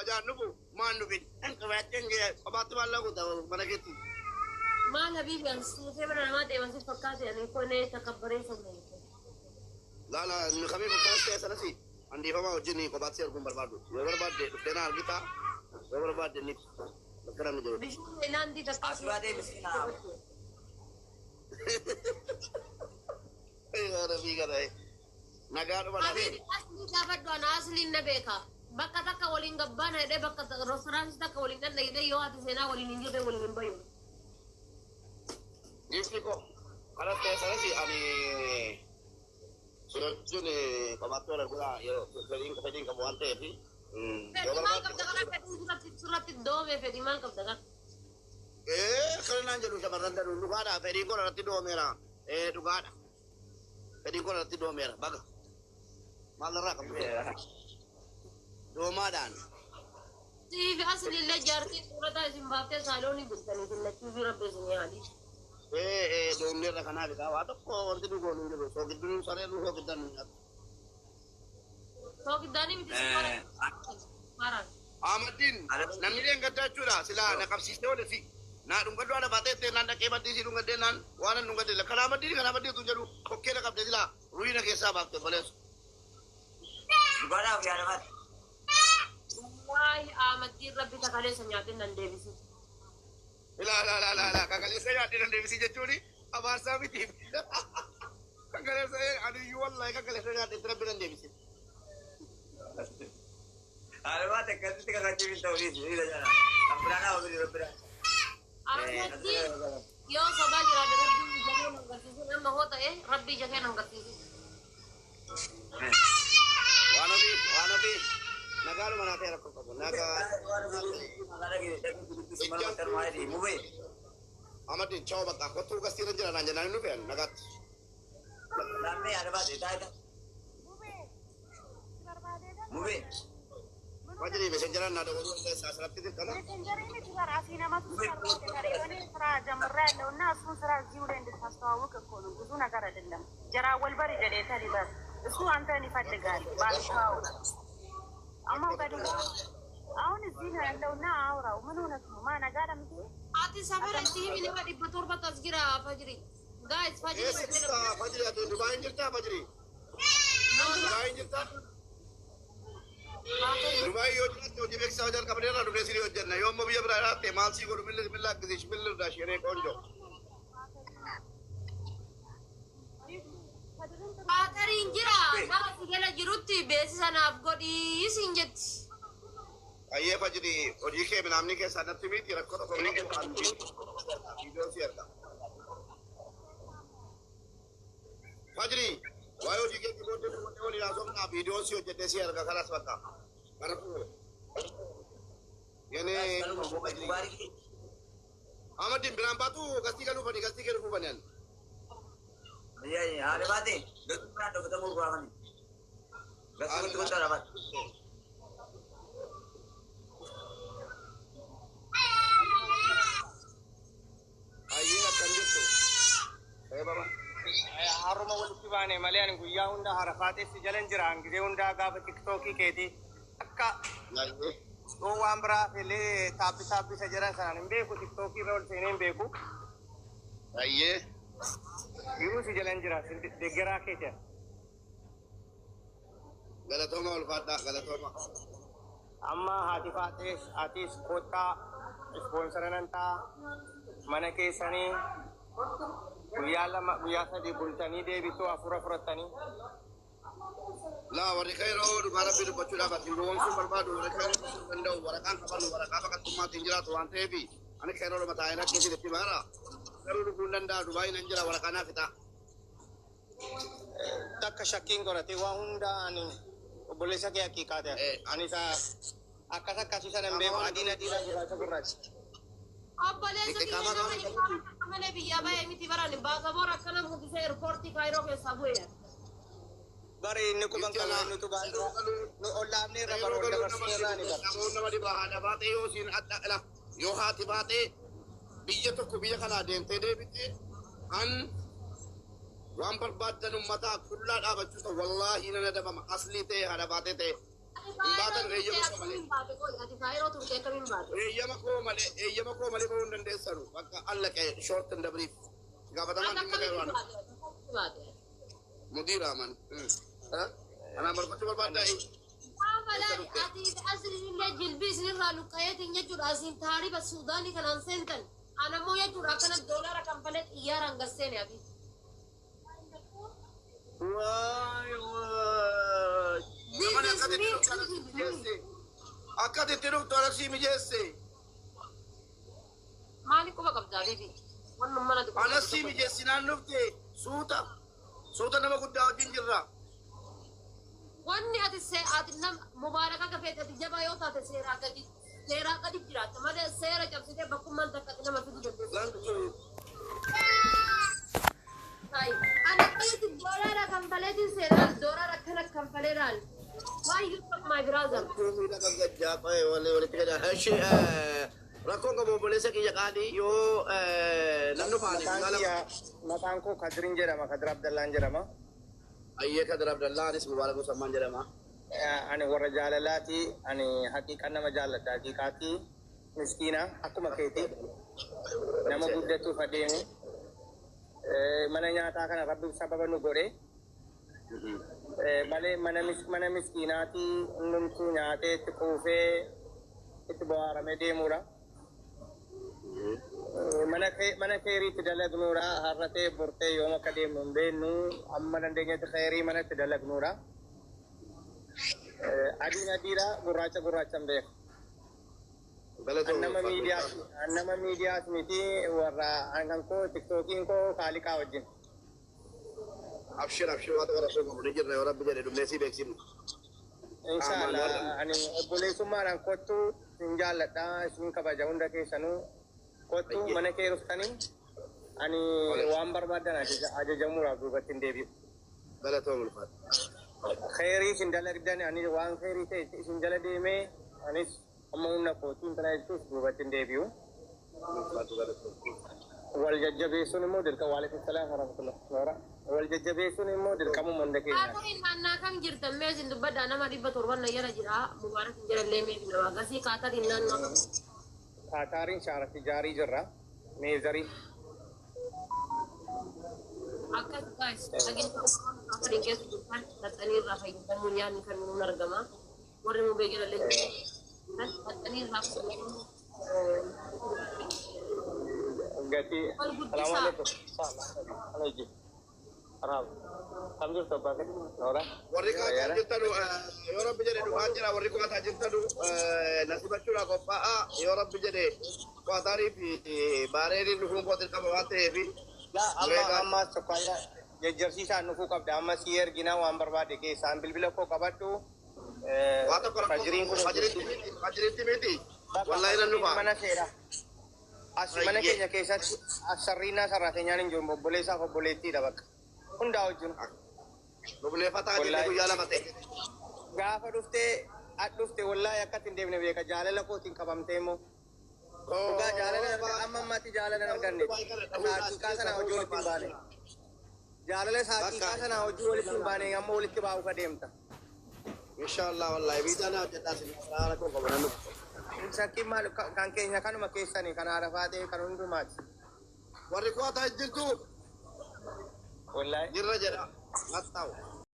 Kabajaan dhufu maan dhufin. Qabaatteen qobaatti maal laguuta mana keetti. Maal habiibi an suufee mana namaa deeman si fakkaate ani konee takabbaree sanna. Laala inni kamii fakkaatti ta'e sanasi handiifamaa wajjin kophaatti si arguun barbaadu. Yoo barbaadde dhuftee na argita. Yoo barbaadde ni bakka namni jiru. Bishaan Taayilaandii takka. As baatee miskiina. Yaa Rabbii kana nagaadhuma dhabee. Habiibi asli gaafadhu ana asliin na beeka. Bakka takka waliin gabbaana jedhee bakka rostaraantii takka waliin dhandha jedhee yoo ati seenaa waliin hin jirre waliin hin bayu. Giifti koo kanas ta'e sanasi ani si wajjin kophaatti wal arguudha yeroo fedhiin qabu waan ta'eef. Yoo Fedhii maal barbaadde qabda kana fedhii sirratti sirratti doome fedhii maal qabda kana. Kana naan jedhu shamarran danuu dhugaadha. Fedhiin koo irratti doomeera. Dhugaadha. Fedhiin koo irratti doomeera. Baga. Maal irraa qabdu? Doomaadhaan. Siif aslillee jaartiin suurataa isin baaftee saaloonii bultanii filachuu fi rabbi isin yaali. Doomneerra kanaaf egaa waa tokko wanti nu goonu hin jiru. Soogidduun saree nu soogiddan nu nyaatu. Soogiddaanii miti sukkaara. Sukkaaraan. Ahmadiin namni dheengaddaa jechuudha. Silaa na qabsiistee oole si. Naa dhungadhu haadha baatee itti naan dhaqee maddii si dhungaddee naan waan an dhungadde kana Ahmadiin kana Ahmadiin utuu jedhu kokkee na qabdee silaa ruhii na keessaa baafte baleessu. Dhugaadhaaf yaadamaatti. Wallaahi Ahmadiin rabbi takaleessa nyaatee nan deebisu. Ilaa ilaa ilaa ilaa kakaleessa nyaadhee nan deebisii jechuuni abaarsaa miti. Kakaleessa ani iyyuu wallaahi kakaleessa nyaadhee rabbi nan deebisi. Yaadamaatti akkasitti kakachuu hin ta'u dhiisi. Dhiira jala. Kan biraan haa hojii biraan. Ahmadiin yoo sobaa jiraate rabbi ija kee nan agarsiisu nama hoo ta'e rabbi ija kee nan agarsiisu. Waan ofii waan ofii nagaadhuma naa ta'e rakkoo qabu. Nagaa. Ahmadiin chaawo bakka kottuu gastiirra jira naan jennaan hin dhufeen nagaatti. Mubee. Wajjin messengeraan naa dabaluu dandeessa asirratti dirqama. ሜሴንጀር asii namatu የሆነ ስራ ጀምሬያለሁ እና እሱን ስራ እዚሁ ላይ እንድታስተዋውቅ እኮ ነው። ብዙ ነገር አይደለም። ጀራ ወልበር ጀዴተን ይበር እሱ አንተን ይፈልጋል ባልካው አማ አሁን እዚህ ነው ያለውና አውራው። ምን ሆነህ ነው? ማነጋ ለምት Ati safara itti himi nama 700 as jira fajri. Guys, fajri. Eessa jirta Fajri ati Dubaayin jirtaa Fajri? Dubaayin jirtaa? Dubaay yoo jiraatte hojii beeksisaa jalqabneerra dhufnee sirrii hojjenna. Yoo immoo biyya biraa jiraatte maal sii godhu milli milli akkasiish milli irraa isheen qoonjoo. Baatariin jira nama si jala jirutti beeksisa naaf godhii siin jetti. Ayyee Fajri hojii kee minaamni keessaa natti miti rakkoo tokko hin qabu viidiyoo si erga. Fajri waa'ee hojii keetii booddee booddee waliin haasofnaa viidiyoo si hojjedhee si erga kanas bakka. Kana fuudhe. Yenee Ahmadiin biraan baatu gastii galuu fani gastii kee dhufuu fani ani. Haadha baatee gastii biraan dhokkatamuu gurguraafani. Gastii gotti gotti haadha baate. Ayyee akkam jirtu. Ee baba. Haruma walitti baane malee ani guyyaa hunda harafaateessi jalan jira. Gisee hundaa gaafa tiktookii keeti akka Ayyee. yoo waan biraa illee taappi taappisa jedhan sanaan hin beeku tiktookii irra ol seenee hin beeku. Ayyee. Yeroo si jalan jira deeggaraa keeti. Galatooma ulfaadhaa galatooma. Amma haati faatees atis kottaa ispoonsara nan ta'a mana keessanii guyyaa 2 guyyaa 3 bultanii deebituu hafuura fudhattanii. Laa warri kayroo dhugaa rabbii dubbachuudhaaf ati gowwoomsuun barbaadu warri kayroo dubbisuu danda'u waraqaan qaban waraqaa baqattummaatiin jiraatu waan ta'eef ani kayroo dhuma taa'ee rakkoo itti baara. Garuu dhufuu hin danda'a Dubaayin nan jira waraqaa naaf fixa. Takka shakkiin godhate waa hunda ani obboleessa kee haqiiqaa ta'e. Ani isa akkas akkasii sana hin beeku adiin adiidhaan jiraata gurraacha. Obboleessa kiyya nama imaama malee biyyaa bahee miti baran baasaboor akkana guddisee eerpoortii Kaayiroo keessaa bu'e. Bari inni quban qabu nutu baandoo nu ollaafne irra Kayroo baroon galuu nama dabarsine irraa ni bara. namoonni nama dhibaa haadha baatee yoo siin adda ila yoo haati baatee biyya tokko biyya kanaa deemtee deebitee an waan barbaaddan ummataa qullaa dhaabachuu ta'u wallaahi nan adabama aslii ta'e haadha baatee ta'e. Hin baatan eeyyama koo malee. Akkamiin baate qoy ati kaayiroo turte akkamiin baate? Eeyyama koo malee bahuu hin dandeessanu. Bakka allaqee short and brief. Gaafatamaan Ati dhimma akkamitti keewwaana. baate? Akkamitti baate? Mudiira man. Anaan barbaachuu barbaaddaa. Gaafa laali ati asliin illee jilbii isinirraa luqqayeetiin jechuudha asiin taariba Suudaanii kanaan seentan. Anammoo jechuudha akkana doolaara kanfalee xiyyaaraan gasseene ati. Waay waay. Namani akka itti dhuftu alasii mijeesse. Akka itti dhuftu alasii mijeesse. Maali quba qabdaa bibi? Wannan mana dubbatu. Alasii mijeessinaan dhufte suuta. Suuta nama guddaa wajjin jirra. Wanni ati se ati nam mubaaraka gafeet ati jabaa yoo taate seeraa gadi jiraatta malee seera cabsitee bakkummaan takka ati nama fiduu dandeessu. Lantu. Ani akkamitti doolaara kanfaleetiin seeraan doolaara akkana kanfaleedhaan. Why you talk my brother? Rakkoon qabu obboleessa kiyya qaalii yoo namni faani. Maqaan kiyya maqaan koo Kadirin jedhama. Kadir Abdallaan jedhama. Ayyee Kadir Abdallaa anis Mubaarak Musammaan jedhama. Ani warra jaalalaati. Ani haqiiqaan nama jaalladha. Haqiiqaati miskiina akkuma keeti. Nama guddatuuf adeemu. Mana nyaataa kana rabbi sababa nu godhe. Malee mana miskiinaati hundumtuu nyaatee itti quufee itti bohaaramee deemudha. Mana keeriitti dalagnuudha. Har'a ta'e bortee yoom akka deemnu hin beeknu. Amma dandeenyetti keerii manatti dalagnuudha. Adiin adiidha, gurraacha gurraacha hin beeku. An nama miidiyaas miti warra an koo tiktookiin koo kaaliqaa wajjin. Abshir abshir waan tokko rakkoo qabu ni jirra yoo rabbi jedhe dhumnee si beeksifnu. Inshallah ani obboleessummaadhaan kottu sin jaalladha isin kabaja hunda keessanuu kottu mana kee dhuftanii ani waan barbaadan ajajamuudhaaf duubatti hin deebi'u. Galatoom ulfaata. Khayrii isin dalagdan ani waan khayrii ta'e isin jala deemee anis amma humna kootiin kana jechuuf duubatti hin deebi'u. Ulfaatu galatoom. Wal jajjabeessuun immoo dirqama. Waalaikum salaam warahmatullah. Wal jajjabeessuun immoo dirqamuma hunda keenyaati. Kaatariin naannaa kam jirtan mee isin dubbadhaa nama 700 na jala jira Mubaarak hin jedhallee mee nama gasii kaatariin naannoo kam. Kaataariin shaaratti jaarii jirra. Meezarii. Akkas guys dhageessa kaatariin keessa jirtan dhaxxanii irraa fayyadamuu nyaanni kan nuun argama. Warri mubee jedhallee dhaxxanii irraa fayyadamuu. Gatii. Wal guddisaa. Salaamu alaikum. Alaikum. Arhaaba. Kam jirtu abbaa kee? Noora. Warri kaataa jirtanu yoo rabbi jedhe dhufaa jira warri kaataa jirtanu nasibachuudha qophaa'a yoo rabbi jedhe Qaataarii fi Baareeniin dhufuun koo dirqama waan ta'eef. Laa amma amma tokko jajjabsiisaan dhufuu qabda. Amma si ergina waan barbaade keessaan bilbila koo qabadhu. Waa tokko rakkoo Fajiriin kun fajiriitti miti. Wallaahi nan dhufa. Mana seera. As mana keenya keessatti as sarriinaa sarrateenyaan hin jiru obboleessaaf obboleettiidha bakka. Hundaa wajjin. Lubneeffataa jennee guyyaa lama ta'e. Gaafa dhuftee as dhufte wallaahi akkatti hin deemne beeka jaalala kootiin qabamtee immoo. Dhugaa jaalala amma ammaatti jaalala hin arganne. Saaxiiqaa sanaa hojii walitti hin baane. Jaalala saaxiiqaa sanaa hojii walitti hin baane amma walitti baa'uuf adeemta. Inshaallah wallaahi biitaa naa hojjedhaa sin haala koo qabu nan dhufa. Shakkiin maal kan keenya kanuma keessanii kan haadha ta'e kan hundumaati. Warri kootaa jirtu Wallaahi. jirra jedha. Hattaa'u.